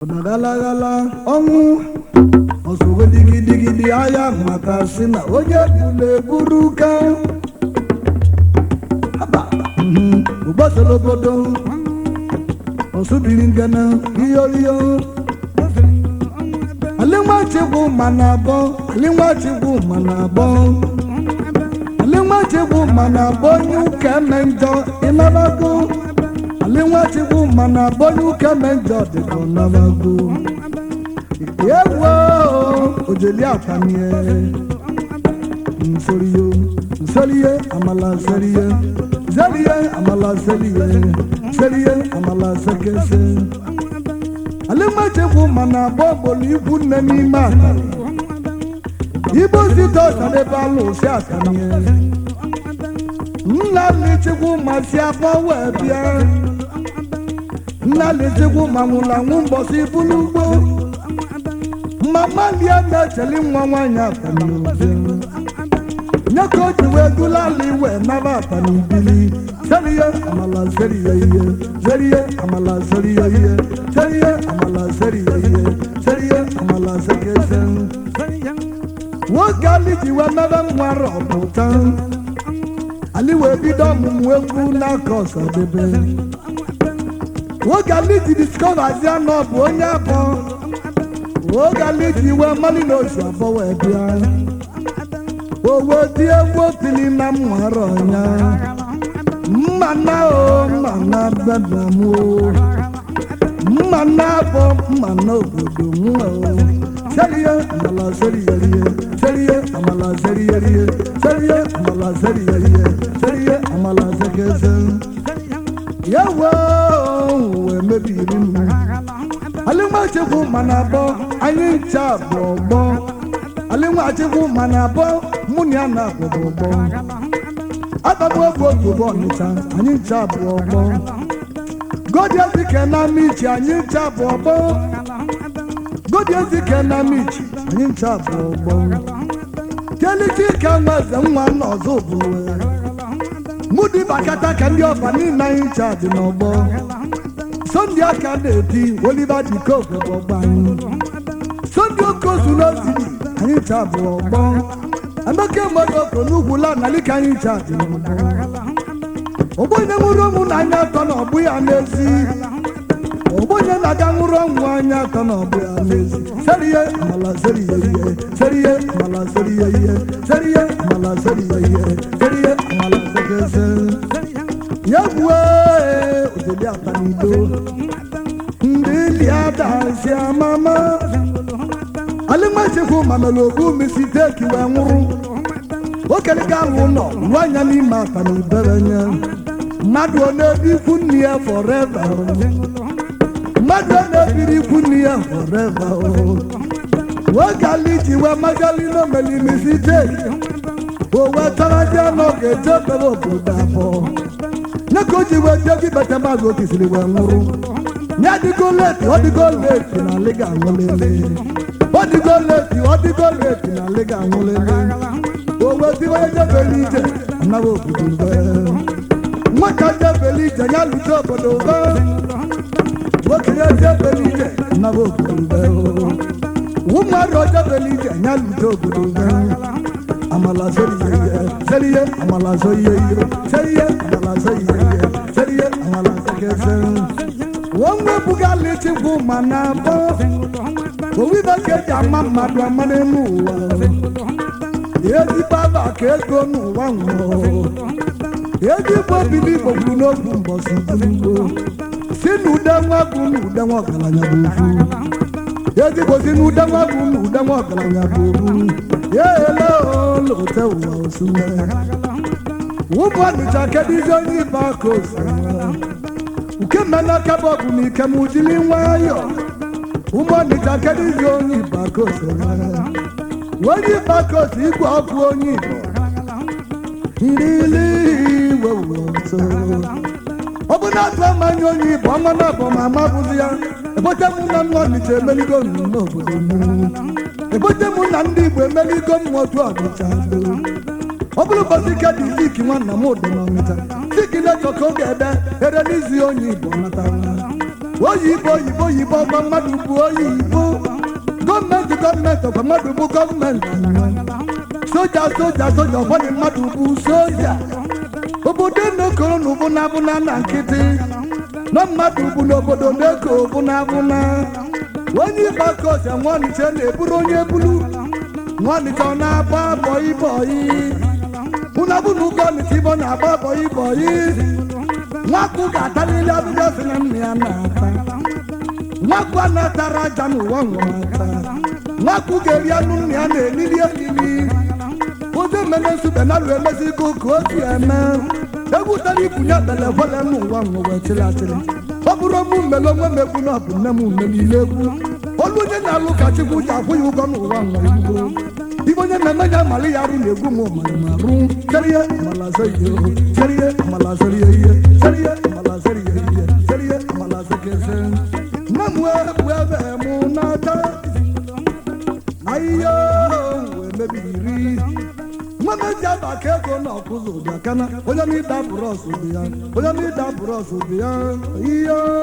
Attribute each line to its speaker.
Speaker 1: Ọdaghalaghala ọnwụ ọsọgo digidigidi agha maka sị na onye buru eburu ka haba ụgbọsoro obodo ọsụbiri ngana iyo iyo alinwachikwu mana abọ alinwachikwu mana abọ alinwachikwu mana abọ onye ụka eme njọ ịnabago alinwachikwu mana abọ onye ụka eme njọ dịka ọnabago ewo ojeli atamie nsoriyo nsoriye amala nsoriye zeliye amala seliye seliye amala sekese alimachekwu mana abọ bolu ikwu nne n'ime abalị ibo zite ọsadebe alụsị atamie nna lichekwu masị abọ wee bịa nna lichekwu ma nwụrụ anwụ mbọsị bulu ugbo mama lie na-echeli nwa nwaanyị atamie nye ka o ji wee dulali wee naba atamibili seliye amala seliye ihe seliye amala seliye ihe seliye amala seliye ihe seliye amala sekese nwoke ali ji wee mebe nwa rọpụta ali wee bido ọmụmụ egwu n'aka ọsadebe nwoke ali ji diskọvazi na ọ bụ onye abọ nwoke ali ji wee mali na osi abọ wee bịa owo dị egwu otili na mmarọ ya mmana o mmana bebe m o mmana abọ mmana obodo m o seliye amala seliye rie seliye amala seliye rie seliye amala seliye rie seliye amala sekese yewo uwe mebiri m alimachekwu mana abọ anyị ncha bụ ọgbọ alimachekwu mana abọ mụ na ya na-abụ ọgbọ ababu obu otu bụ ọnịcha anyị ncha bụ ọgbọ godi ezike na michi anyị ncha bụ ọgbọ godi ezike na michi anyị ncha bụ ọgbọ kelichi ka nwa eze nwa nna ọzọ bụwe mụ dị bakata ka ndị ọba niile anyị ncha dị n'ọgbọ Sunday aka na-eti Oliver de Coque bụ ọgbọ anyị Sunday okosu n'ozili anyị ncha bụ ọgbọ Emeka Emedoko n'ugwu lanalika anyị ncha dị n'ọgbọ ogbenye nwụrụ ụmụ na anya atọ na ọbụ ya n'ezi ogbenye na-aga nwụrụ ọnwụ anya atọ na ọbụ ya n'ezi seriye amala seriye ihe seriye amala seriye ihe seriye amala seriye ihe seriye amala sekese ya gwue ojeli atanido ndị liadasi amama alimachekwu mamelu ogbu misiteki wee nwụrụ okelika alụ ụlọ ruo anya n'ime ata na iberenye mmadụ ọ na-ebi ikwu nne ya forever mmadụ ọ na-ebiri ikwu nne ya forever nwoke ali ji wee magali n'omeli misiteki o wee tarazie na ọ ga-echebere obodo abụọ nye ka o ji wee jee bete maazị otisiri wee nwụrụ nye adịgo leti ọ dịgo leti na alịga anwụlele ọ dịgo leti ọ dịgo leti na alịga anwụlele o wee tiwe jebele ije anaghị obodo mbe nwata jebele ije ya lute obodo mbe nwoke ya jebele ije anaghị obodo mbe ụmụarụ jebele ije ya lute obodo mbe amala seliye ihe seliye amala seliye ihe seliye amala seliye ihe seliye amala sekese wọ́n buga létí kú mana bọ́ òwú bá kéde àmà mmadụ àmà n'elu ụwa ezi baba ka ego n'ụwa nwụọ ezi bụ obili igbo kwuru n'okwu mbọsị ugbo si n'ude nwa bụ n'ude nwa ọgaranya bụ ofu ezigbo si n'ude nwa bụ n'ude nwa ọgaranya bụ ofu ya ele olote ụwa osume ụmụ ọnịcha kedu izi onye ibe aka osu nke mmena kabọbụ na ike m jiri nwayọ ụmụ ọnịcha kedu izi onye ibe aka osu onye ibe aka osu igwe ọkụ onye igbo ndịli iwe ụwa nso ọ bụ na atụ amanya onye igbo ọnwa na abụ ma amabụzi ya ebote mụ na nwa ọnịcha emeligo m n'obodo m ebote mụ na ndị igbo emeligo m otu ọnịcha do ọ bụrụ ụbọchị ike dị zik nwanna m dị n'ọnịcha zik na-echọ ka ọ ga-ede ere n'izi onye igbo natara Oyibo, oyibo, oyibo, ọgba mmadụ bụ oyibo. Gọọmenti, gọọmenti, ọgba mmadụ bụ gọọmenti. Soja, soja, soja, ọgbọdị mmadụ bụ soja. Obodo na-ekoro na ụbụna na nkịtị na mmadụ bụ n'obodo na-eko ụbụna. Onye ịgbakọ ọcha nwanịcha na-eburu onye bulu nwanịcha, ọ na-agba bọyị bọyị bụnabụna ụgọ nịcha ịbọ na-agba bọyị bọyị. Nwakụ ga-atalili abụbịa sị na nna ya na-ata. Nwakụ a na-atara aja n'ụwa nwụrụ ata. Nwakụ ga-eri anụ nna ya na-elili elili. Oze mene nsube na lụ emezi ka o si eme. Egwu tara ibunye bele kwele n'ụwa nwụwe chịrị achịrị. Ọ bụrụ mụ mmele onwe m egwu na ọ bụ nne m mmelile egwu. Olu onye na-alụ ka Chukwu ji akwụ ya ụgwọ n'ụwa nwere igbo. Ibe onye na-eme ya mali ya arụ na-egwu m mara ma rụ cherie mala ihe cherie mala serie ihe cherie mala serie ihe cherie mala sekese. Nne m wee bụ ebe mụ na-ata ahịhịa wee mebiri nwa m eji aba ka ego na ọkụzụ bịa kana onye m ịda brọs dị ya, onye m ịda brọs dị ya ihe.